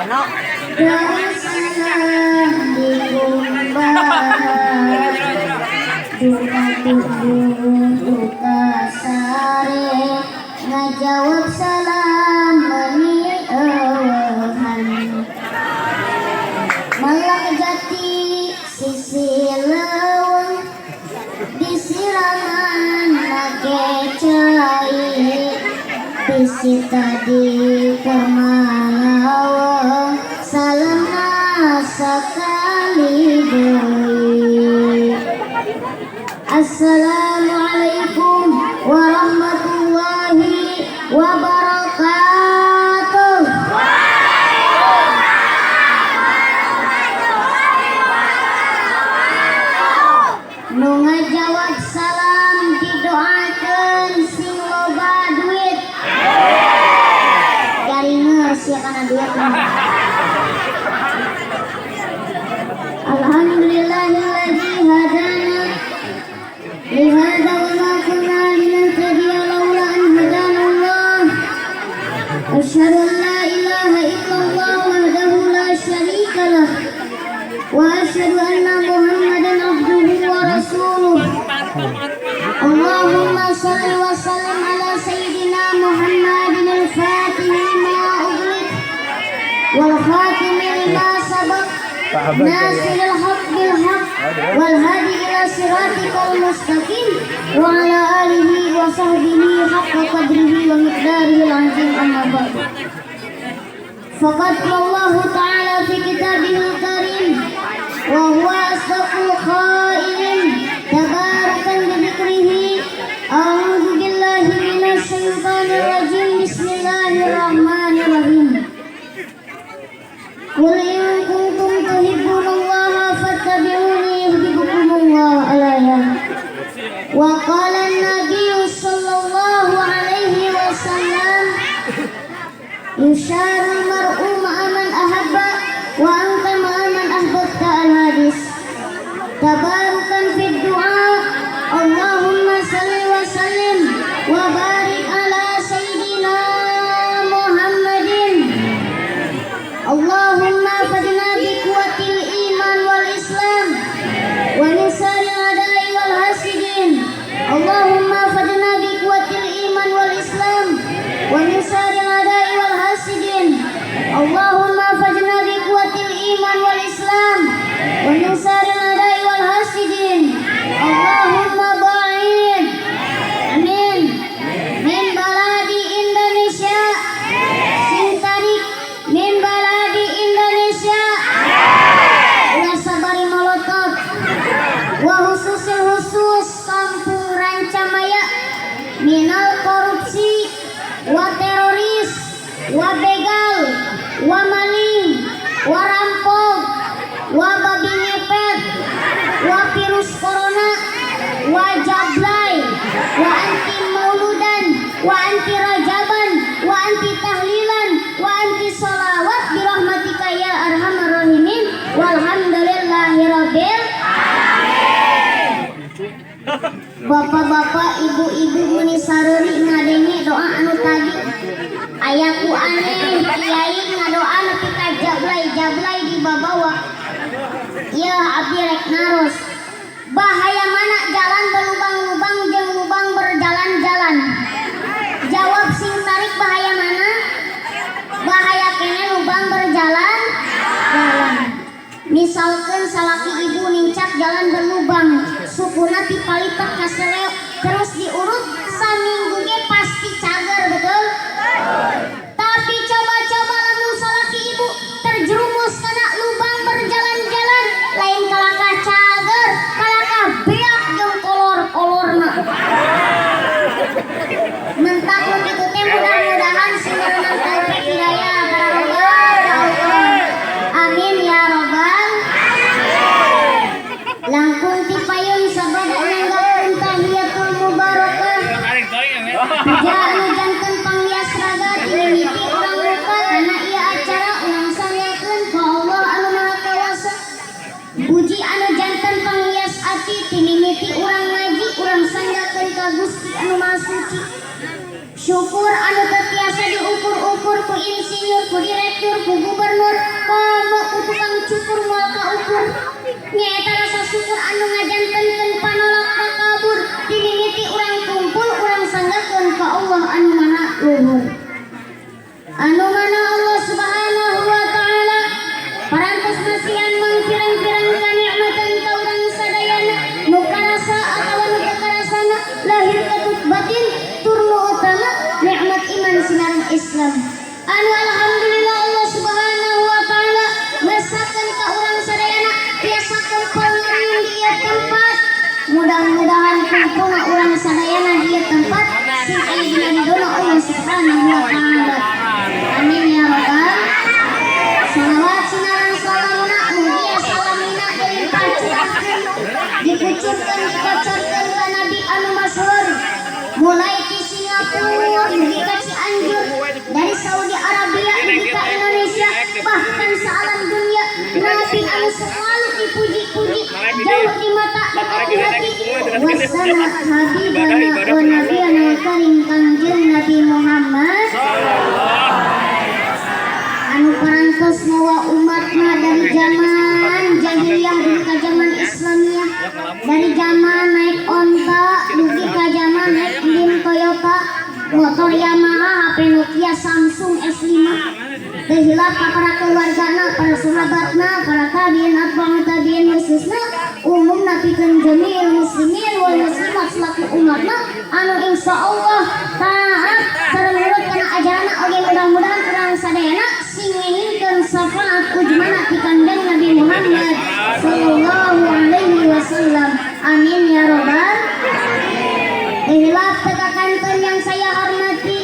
No. Darussalam di Kumbahan, duka tunduh duka sare, ngajawab salam meni euweuhan. Melak jati sisi leuweung, disiraman make cai, bisi tadi keur malaweng, salamna sakali deui. Assalamualaikum warahmatullahi wabarakatuh. Nu ngajawab salam didoakeun sing loba duit. Garingeus sia kana duit mah. Alhamdulillahilladzi hadana lihada wa ma kunna linahtadiya laula an hadana Allah. Asyhadu an la ilaha illallah wahdahu la syarika lah wa asyhadu anna Muhammadan abduhu wa rasuluh. Allahumma shalli wa sallim ala sayyidina Muhammadin al-fatih lima ughliq wal khatim lima sabaq nasiril haq bil haq wal hadi ila siratikal mustaqim wa ala alihi wa sahbihi haqqa qadrihi wa miqdarihi al-azim, amma ba'du. Faqad qala Allahu ta'ala fi kitabihil karim wa huwa asdaqul qailin tabarakan bi dzikrihi. A'udzu billahi minasy syaithanir rajim. Bismillahirrahmanirrahim. Qul in kuntum tuhibbunallaha fattabi'uni yuhibbukumullah alaya. Wa qala an-nabiy sallallahu alaihi wasallam, yusharul mar'u ma'a man ahabba wa anta ma'a man ahbabta, al-hadis. Tabarukan fid du'a. Allahumma salli wa sallim wa barik ala sayyidina Muhammadin. Allahumma fadna bi quwwatil iman wal islam wa min syarril a'da'i wal hasidin. Allahumma fadna bi quwwatil iman wal islam wa min syarril a'da'i wal hasidin. Allahumma fadna bi quwwatil iman wal islam wa min syarril a'da'i wal hasidin. Allahumma ba'id, amin, min baladi Indonesia, sing tarik, min baladi Indonesia, ulah sabari molotot, wa khususil khusus kampung Rancamaya, minal korupsi wa teroris wa begal wa maling wa rampok wa babi ngepet wa virus corona wa jablay wa anti mauludan wa anti rajaban wa anti tahlilan wa anti sholawat birahmatika ya arhamar rahimin, walhamdulillahirabbil. Bapak-bapak, ibu-ibu, meni sareuri ngadenge doa anu tadi. Aya ku aneh kiai ngadoa nepi ka jablay-jablay di babawa. Ya, abdi rek naros. Bahaya mana jalan berlubang-lubang jeung lubang berjalan-jalan? Jawab sing tarik, bahaya mana? Bahaya kene lubang berjalan jalan. Misalkan salaki ibu nincak jalan berlubang, sukuna tipalipat kaseleo terus diurut saminggu ge pasti cager, betul? Tapi coba-coba lamun salaki ibu terjerumus kana lubang berjalan-jalan, lain kalakah cager, kalakah beak jeung kolor-kolorna. Mentak nu kitu teh mudah-mudahan sing meunang taufik hidayah para robbal ya Allah. Amin ya robbal. Langkung ti payun sabada nanggapkeun tahiyatul mubarakah. Puja anu janten pangwias raga ti mimiti urang muka kana ieu acara, urang sanggakeun ka Allah anu Maha Kawasa. Puji anu janten pangwias ati ti mimiti urang ngaji, urang sanggakeun ka Gusti anu Maha Suci. Syukur anu teu tiasa diukur-ukur ku insinyur, ku direktur, ku gubernur. Masihan mangpirang-pirang kanikmatan ka urang sadayana, nu karasa atawa nu teu karasana, lahir katut batin, tur nu utama nikmat iman sinareng Islam. Anu alhamdulillah Allah Subhanahu wa taala ngesakeun ka urang sadayana tiasa kumpul ngariung di ieu tempat. Mudah-mudahan kumpulna urang sadayana di ieu tempat sing aya dina ridona Allah Subhanahu wa taala. Amin ya rabbal. Salawat sinareng salamna mugia salamina dilimpah curahkeun, dikucurkeun, dikocorkeun ka nabi anu masyhur mulai ti Singapura dugi ka Cianjur, dari Saudi Arabia dugi ka Indonesia, bahkan saalam dunia, nabi anu selalu dipuji-puji, jauh di mata, dekat di hati, wasana habibana wa nabiyana karim Kangjeng Nabi Muhammad anu parantos mawa umatna dari zaman jahiliyah dugi ka zaman Islamiyah, dari zaman naik onta dugi ka zaman naik dim Toyota, motor Yamaha, HP Nokia, Samsung S5. Teu hilap ka para keluargana, para sahabatna, para tabiin, atba'u tabiin, khususna umumna pikeun jami'il muslimin wal muslimat selaku umatna anu insya Allah taat sareng nurut kana ajaranna. Oge mudah-mudahan urang sadayana sing ngengingkeun syafaat ujmana ti Kangjeng Nabi Muhammad sallallahu alaihi wasallam. Amin ya robbal. Hilap teu yang saya hormati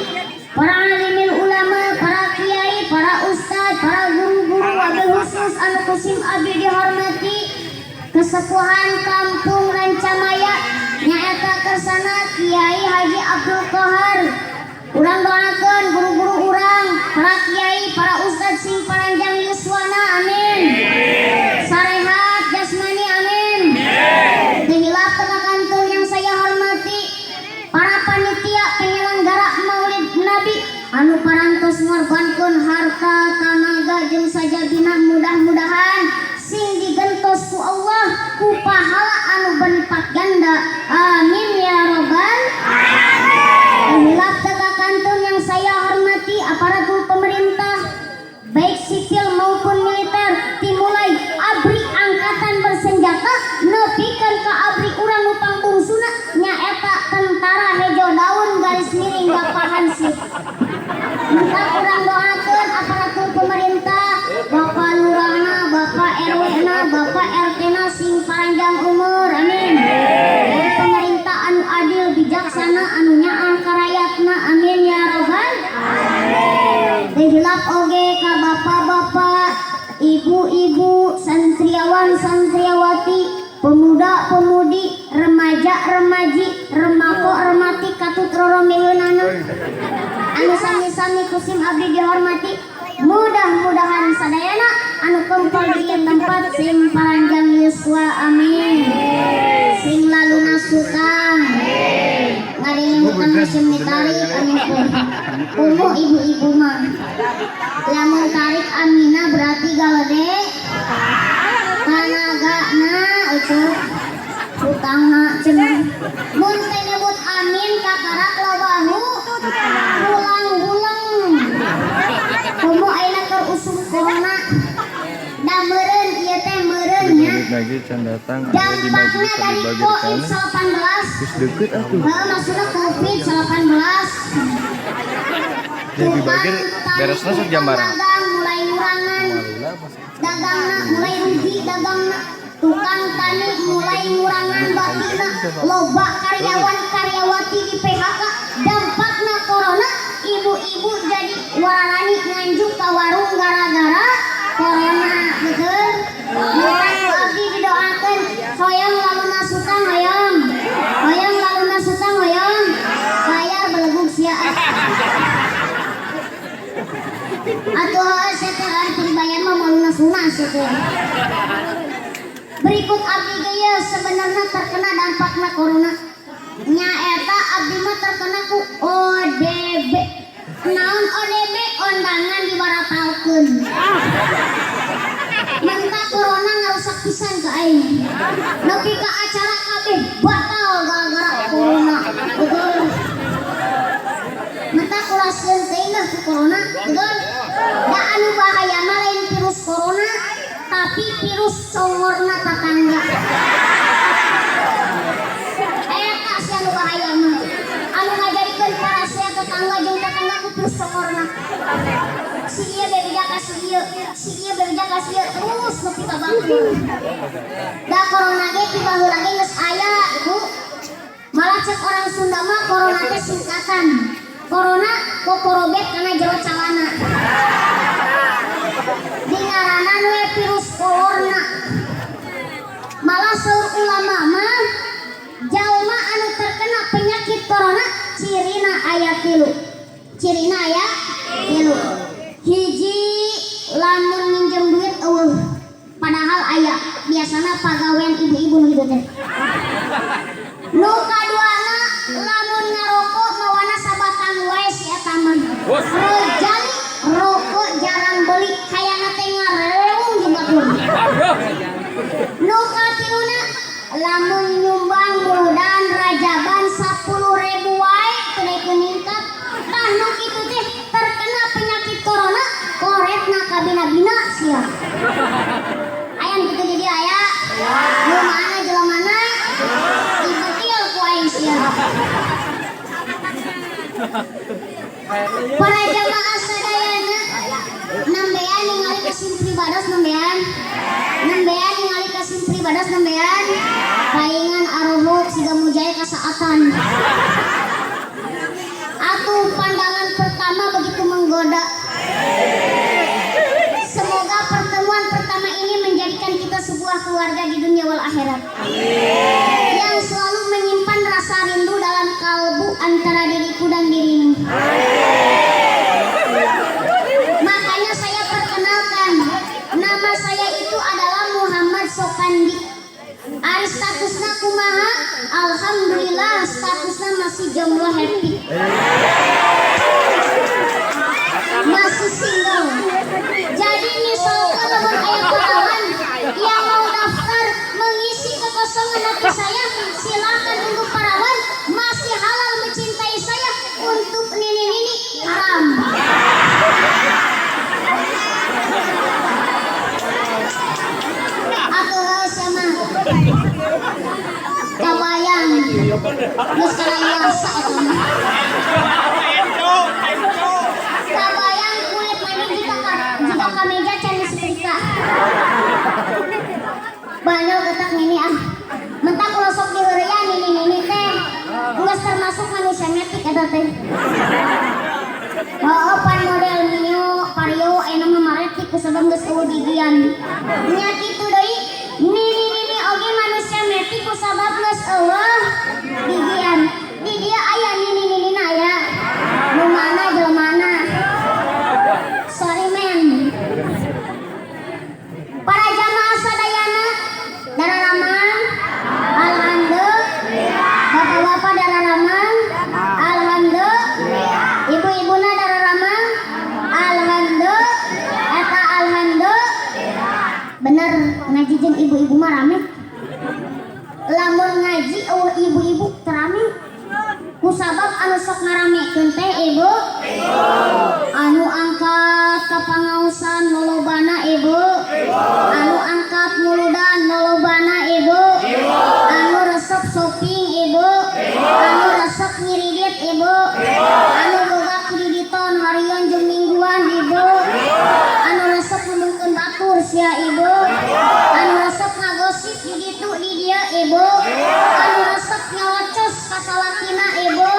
para alimil ulama, para kiai, para ustad, para guru-guru, wabil khusus anu kusim abdi dihormati kesepuhan kampung Rancamaya, nyaeta kersana Kiai Haji Abdul Qahar. Urang doakeun guru-guru urang, para kiai, para ustad sing paranjang yuswana, amin, sarehat jasmani, amin. Teu hilap teu kakantun yang saya hormati para panitia penyelenggara Maulid Nabi anu parantos ngorbankeun harta, tanaga, jeung sajabina, mudah-mudahan sing digentos ku Allah ku pahala anu berlipat ganda, amin ya robbal. Hilap teu kakantun yang saya hormati aparatur pemerintah baik sipil maupun militer, dimulai ABRI angkatan bersenjata nepikeun ka ABRI urang nu pangbungsuna, nyaeta tentara hejo daun garis miring Bapak Hansip. Minta urang doakeun aparatur pemerintah, Bapak Lurahna, Bapak RW na, Bapak RT na sing paranjang umur, amin. Jadi pemerintah anu adil, bijaksana, anu nyaah ka rakyatna, amin ya robbal. Teu hilap oge ka bapak-bapak, ibu-ibu, santriawan, santriawati, pemuda-pemudi, remaja-remaji, remako remati katut roromeheunana anu sami-sami kusim abdi dihormati, mudah-mudahan sadayana anu kumpul di ieu tempat sing paranjang yuswa, amin, sing lalunas hutang, ngadenge hutang musim ditarik, amin. Pun umuh ibu-ibu mah lamun tarik amina berarti galede tanagana, ucup hutangna cenah. Mun teh nyebut amin kakarak loba hulang-huleng. Komo ayeuna keur usum corona da meureun ieu teh meureun nya. Menit lagi can datang aya di dampakna majelis dari Abi Bagir kana. COVID-19. Terus deket atuh. Heeh, maksudna COVID-19. Di Abi Bagir beresna sok jam baraha? Dagang mulai ngurangan dagangna, mulai rugi dagangna, tukang tani mulai ngurangan batina, loba karyawan karyawati di PHK dampakna corona, ibu-ibu jadi warani nganjuk ke warung gara-gara corona, betul. Minta ku abdi didoakan, hoyong lalunas hutang, hoyong, hoyong lalunas hutang, hoyong bayar belegug sia. Atuh saya teh ari dibayar mah mau lunas-lunas itu. Berikut abdi ge ye sebenarnya terkena dampakna corona. Nyaeta abdi mah terkena ku ODB. Naon ODB? Ondangan dibaratalkeun. Menta corona ngarusak pisan ke aing. Nepi ka acara kabeh batal gara-gara corona. Betul. Menta kulaskeun teuing lah ku corona, betul. Da anu bahaya mah lain virus corona, tapi Tapi virus congorna tetangga. Eta sih anu bahaya mah. Anu ngajadikeun parasea tetangga jeung tetangga ku virus congorna. Si ieu bebeja ka si ieu, si ieu bebeja ka si ieu, terus nepi ka batur. Da corona ge ti baheula ge geus aya, Ibu. Malah cek orang Sunda mah corona teh singkatan. Corona kokorobet kana jero calana. Dingaranan we virus corona. Malah saur ulama mah jalma anu terkena penyakit corona cirina aya tilu. Cirina aya tilu. Hiji, lamun minjem duit euweuh. Padahal aya, biasana pagawean ibu-ibu nu kitu teh. Nu kaduana, lamun ngarokok mawana sabatang wae si eta mah. Rojali rokok jarang beli, hayangna teh ngarewung jeung batur. Nu katiluna, lamun nyumbang muludan rajaban 10.000 wae teu daek ningkat. Tah, nu kitu teh terkena penyakit corona, koretna kabina-bina sia. Aya nu kitu di dieu aya? Nu mana jelemana? Dibetil ku aing sia. Para jamaah sadayana, nembean ningali ka sim pribados, nembean. Nembean ningali ka sim pribados, nembean. Paingan aruhuk siga mujair kasaatan. Atuh pandangan pertama begitu menggoda. Semoga pertemuan pertama ini menjadikan kita sebuah keluarga di dunia wal akhirat. Yang selalu menyimpan rasa rindu dalam kalbu antara diriku dan dirimu. Makanya saya perkenalkan, nama saya itu adalah Muhammad Sokandi. Ari statusna kumaha? Alhamdulillah, statusnya masih jomblo happy. Masih single. Jadi misalkan lamun aya perawan yang mau daftar mengisi kekosongan hati saya, silakan. Untuk parawan masih halal mencintai saya, untuk nini-nini haram. Atuh sama kabayang geus karayasa eta mah. Kabayang kulit mani jika kameja can disetrika. Banyak getak nini ah. Mentak ulah sok diheureyan nini-nini teh. Geus termasuk manusia metik eta teh. Oh, pan model Mio, Vario, ayeuna mah maretik kusabab geus euweuh gigian. Nya kitu deui, nini-nini oge manusia metik kusabab geus euweuh gigian. Di dieu aya nini-ninina aya. Nu mana jelemana? Sorry, men. Para jamaah sadayana, dararamang, alhamdulillah. Bapak-bapak dararamang, alhamdulillah. Ibu-ibuna dararamang, alhamdulillah. Eta alhamdulillah. Bener, ngaji jeung ibu-ibu mah rame. Lamun ngaji euweuh ibu-ibu teu rame. Kusabab anu sok ngaramekeun teh ibu. Anu angkat ka pangaosan lolobana ibu. Anu angkat muludan lolobana ibu. Anu resep shopping ibu. Anu resep ngiridit ibu. Anu boga krediton harian jeung mingguan ibu. Anu resep ngomongkeun batur sia ibu. Anu resep ngagosip di ditu di dieu ibu. Anu resep nyalocos ka salakina ibu.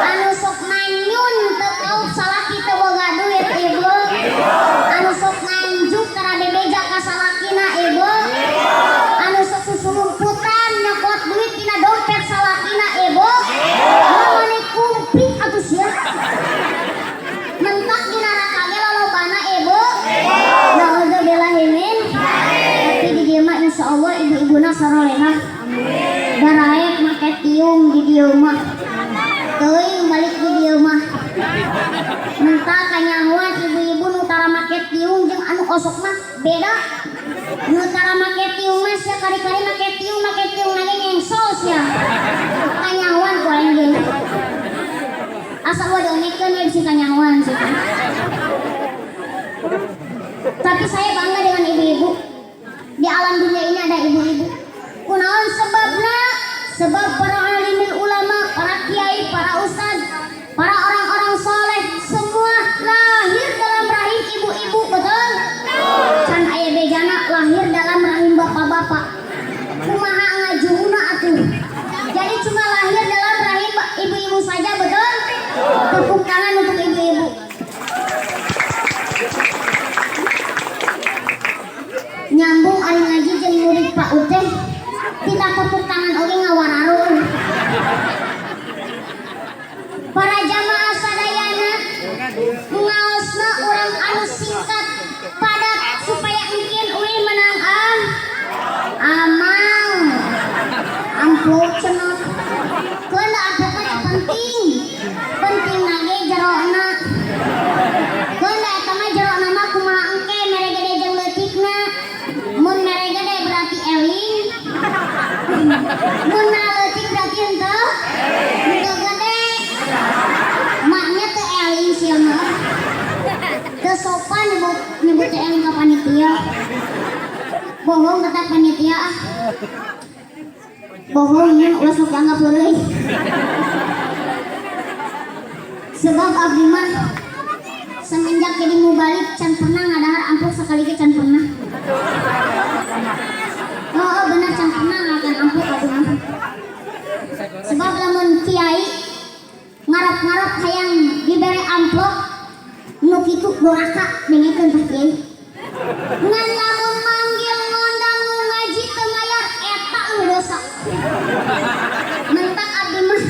Anu sok manyun teu kaup salaki teu boga duit ibu. Anu sok nganjuk tara bebeja ka salakina ibu. Anu sok susulumputan nyokot duit tina dompet salakina ibu. Mamane kumplit atuh sia. Mentak di neraka ge lolobana ibu. Nauzubillahi min. Tapi di dieu mah insyaallah ibu-ibuna sarolehah. Daraek make tiung di dieu mah. Teuing balik di dieu mah. Mentak kanyahoan ibu-ibu nu tara make tiung jeung anu osok mah beda. Nu tara make tiung mah sia kari-kari make tiung lagi nyengsol sia. Kanyahoan ku aing ge. Asa ulah diomekeun we bisi kanyahoan sih. Tapi saya bangga dengan ibu-ibu. Bohong kata panitia ah. Bohongnya ulah sok dianggap heureuy. Sebab abdi mah semenjak jadi mubalig can pernah ngadahar amplop sekali ge can pernah. Oh, bener can pernah ngakan amplop abdi mah. Sebab lamun kiai ngarap-ngarap hayang dibere amplop nu kitu doraka dengekeun tah kiai. Ngan lamun manggil ngondang nu ngaji teu mayar eta eueuh dosa. Mentak abdi mah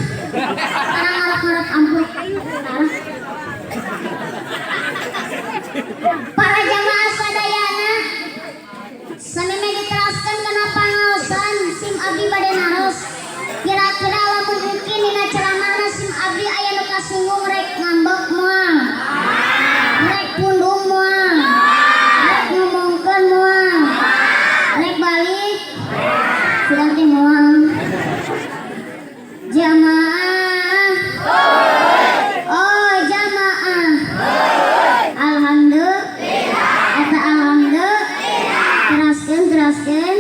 tara ngarap-ngarap amplop. Tara. Para jamaah sadayana sameme diteraskan kana pangaosan sim abdi bade naros. Kira-kira lamun mungkin dina ceramahna sim abdi aya nu kasinggung rek ngambek moal. Rek pundung moal. Rek ngomongkeun moal. Rek balik. Sudah teh moal. Jamaah. Oh, jamaah. Alhamdulillah. Eta alhamdulillah. Teraskeun, teraskeun.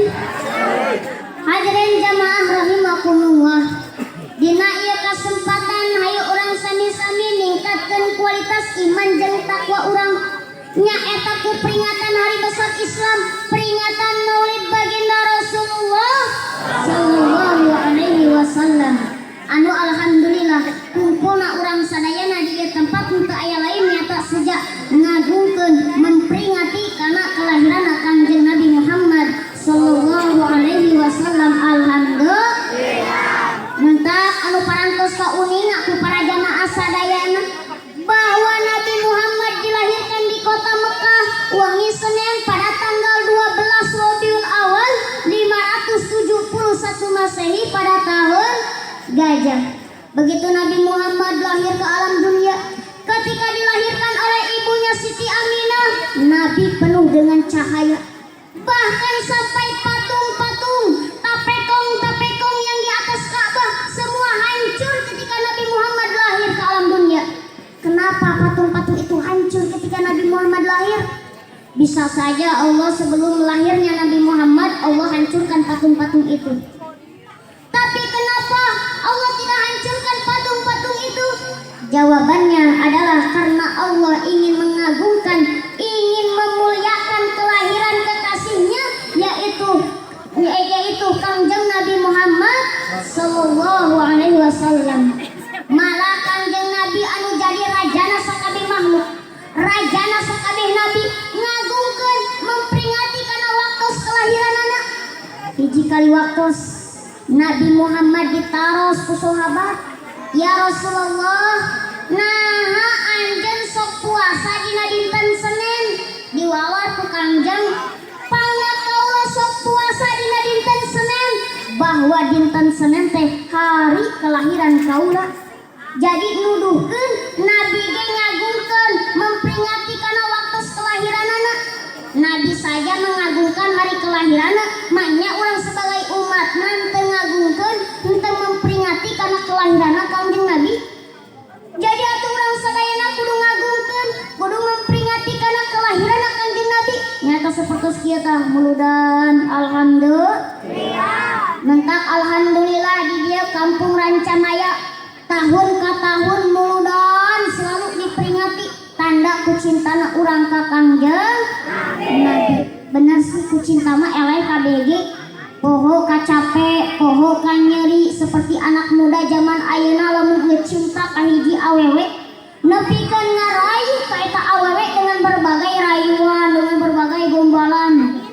Hadirin jamaah rahimakumullah. Dina ieu kasempatan hayu urang sami-sami ningkatkeun kualitas iman jeung takwa urang. Nyaeta ku peringatan hari besar Islam, peringatan Maulid Baginda Rasulullah sallallahu alaihi wasallam. Anu alhamdulillah kumpulna urang sadayana di ieu tempat henteu aya lain nyata sejak ngagungkeun memperingati kana kelahiran Kangjeng Nabi Muhammad sallallahu alaihi wasallam. Alhamdulillah. Mentak anu parantos kauninga ku para jamaah sadayana bahwa Nabi Muhammad dilahirkan di kota Mekah wangi Senin pada tanggal 12 Rabiul Awal 571 Masehi pada tahun gajah. Begitu Nabi Muhammad lahir ke alam dunia, ketika dilahirkan oleh ibunya Siti Aminah, Nabi penuh dengan cahaya. Bahkan sampai patung-patung, tapekong-tapekong yang di atas Ka'bah semua hancur ketika Nabi Muhammad lahir ke alam dunia. Kenapa patung-patung itu hancur ketika Nabi Muhammad lahir? Bisa saja Allah sebelum lahirnya Nabi Muhammad, Allah hancurkan patung-patung itu. Tapi kenapa Allah tidak hancurkan patung-patung itu? Jawabannya adalah karena Allah ingin mengagungkan, ingin memuliakan kelahiran kekasihnya, yaitu Kangjeng Nabi Muhammad sallallahu alaihi wasallam. Malah Kangjeng Nabi anu jadi rajana sakabeh makhluk, rajana sakabeh nabi ngagungkeun memperingati kana waktu kelahiran anak. Hiji kali waktu Nabi Muhammad ditaros ku sahabat, "Ya Rasulullah, naha anjeun sok puasa dina dinten Senin?" Diwalar ku Kangjeng, "Pangna kaula sok puasa dina dinten Senin bahwa dinten Senin teh hari kelahiran kaula." Jadi nuduhkeun Nabi ge ngagungkeun memperingati kana waktu kelahiran anak. Nabi saja mengagungkan hari kelahiran, maknya urang sebagai umat teu ngagungkeun, henteu memperingati kana kelahiran Kangjeng Nabi. Jadi atuh urang sadayana kudu ngagungkeun, kudu memperingati kana kelahiran Kangjeng Nabi. Nyata seperti kieu tah muludan alhamdulillah. Mentak alhamdulillah di dieu Kampung Rancamaya tahun ke tahun muludan selalu diperingati, tanda kucintana urang ka Kangjeng Nabi. Bener sih, kucinta mah eleh KBG poho kacape, poho ka nyeri, seperti anak muda zaman ayeuna lamun geus cinta ka hiji awewe nepikeun ngarayu ka eta awewe dengan berbagai rayuan, dengan berbagai gombalan.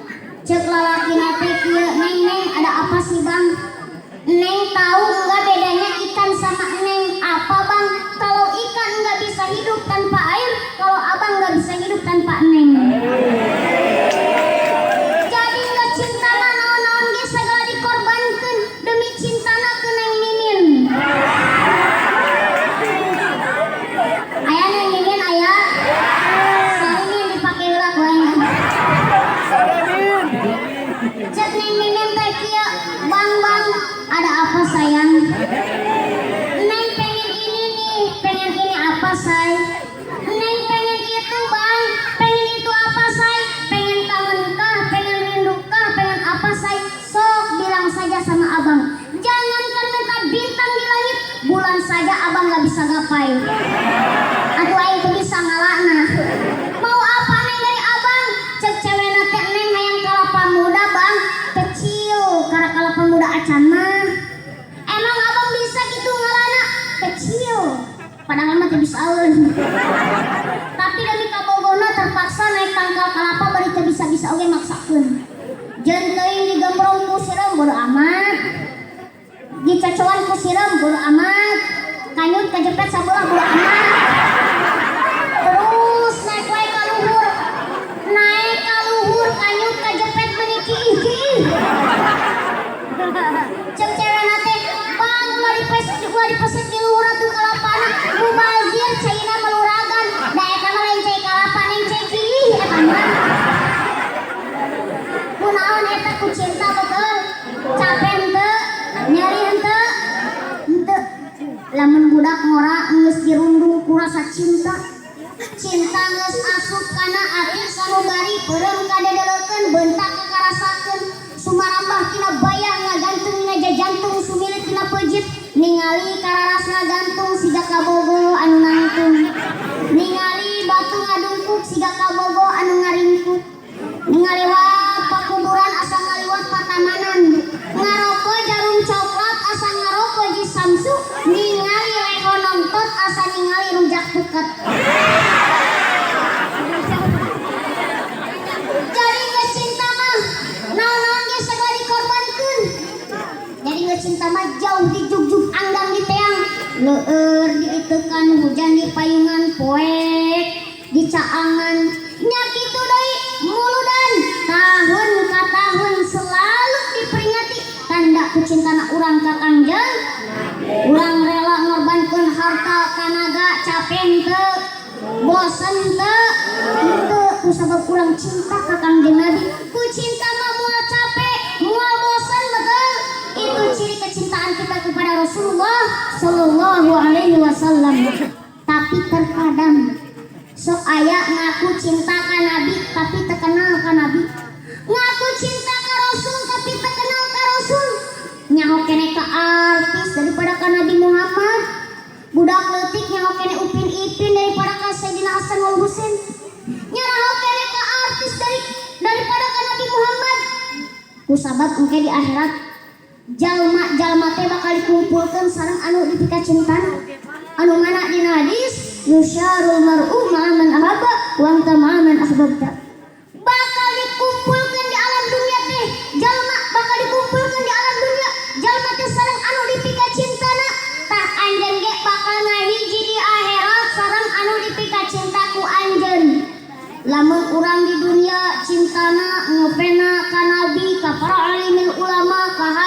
Cek lalaki teh kieu, "Neng, neng, ada apa sih, bang?" "Neng tahu nggak bedanya ikan sama neng?" "Apa, bang?" "Kalau ikan nggak bisa hidup tanpa air, kalau abang nggak bisa hidup tanpa neng." Jadi nggak cinta mah naon-naon ge segala dikorbankan demi cintana ke Neng Mimin. Aya Neng Mimin aya. Sorry Min, dipake heula ku aing. Cek Neng Mimin teh kieu, "Bang, bang, ada apa, sayang?" "Neng pengen ini nih." "Pengen ini apa, say?" "Neng pengen itu, bang." "Pengen itu apa, say?" "Pengen kangen kah, pengen rindu kah, pengen wae. Atuh aing teu bisa ngalana. Mau apa, Neng, dari Abang? Cek cewekna teh, Neng hayang kalapa muda, Bang. Kecil, karena kalapa muda acan mah. Emang Abang bisa gitu ngalana? Kecil. Padahal mah teu bisaeun. Tapi demi kabogohna terpaksa naik tangkal kalapa bari teu bisa-bisa oge maksakeun. Jeung teuing digembrong ku sireum, bodo amat. Dicocoan ku sireum, bodo amat. Kanyut kajepet sabelah, bodo amat. Terus naik wae ka luhur. Naik ka luhur, kanyut kajepet meuni kiih-kiih. Cek cewekna teh, "Bang, ulah dipeset di luhur atuh kalapana. Mubazir caina meluragan. Da eta mah lain cai kalapa, Neng, cai kiih eta mah." Kunaon eta? Ku cinta, betul. Capek henteu? Nyeri henteu? Henteu. Lamun budak ngora geus dirundung ku rasa cinta. Cinta geus asup kana ati, sanubari peureum kadedelekeun, beuntak kakarasakeun, sumarambah tina bayah, ngagantung dina jajantung, sumilit tina peujit, ningali kararas ngagantung siga kabogo anu nangtung, ningali batu ngadungkuk siga kabogo anu ngaringkuk, ngaliwat pakuburan asa ngaliwat patamanan, ngaroko jarum coklat asa ngaroko Dji Sam Soe, ningali leho nongtot asa ningali rujak puket. Jadi geus cinta mah naon-naon ge segala dikorbankeun. Jadi geus cinta mah jauh dijugjug, anggang diteang, leueur diitekan, hujan di payungan, poek dicaangan. Nya kitu deui muludan, tahun ka tahun selalu diperingati, tanda kucintana urang ka Kangjeng. Urang rela ngorbankeun harta, tanaga, capek henteu, bosen henteu? Henteu, kusabab urang cinta ka Kangjeng Nabi. Ku cinta mah moal capek, moal bosen, betul. Itu ciri kecintaan kita kepada Rasulullah Shallallahu Alaihi Wasallam. Tapi terkadang sok aya ngaku cinta ka Nabi tapi teu kenal ka Nabi, ngaku cinta ka Rasul tapi teu kenal ka Rasul, nyaho kene ka artis daripada ka Nabi Muhammad. Budak leutik nyaho kene Upin Ipin daripada ka Sayyidina Hasan wal Husain, nyaraho kene ka artis daripada ka Nabi Muhammad. Kusabab engke di akhirat jalma jalma teh bakal dikumpulkan sareng anu dipikacintana, anu mana dina hadis yusyarul mar'u ma'a man ahabba wa anta ma'a man ahbabta.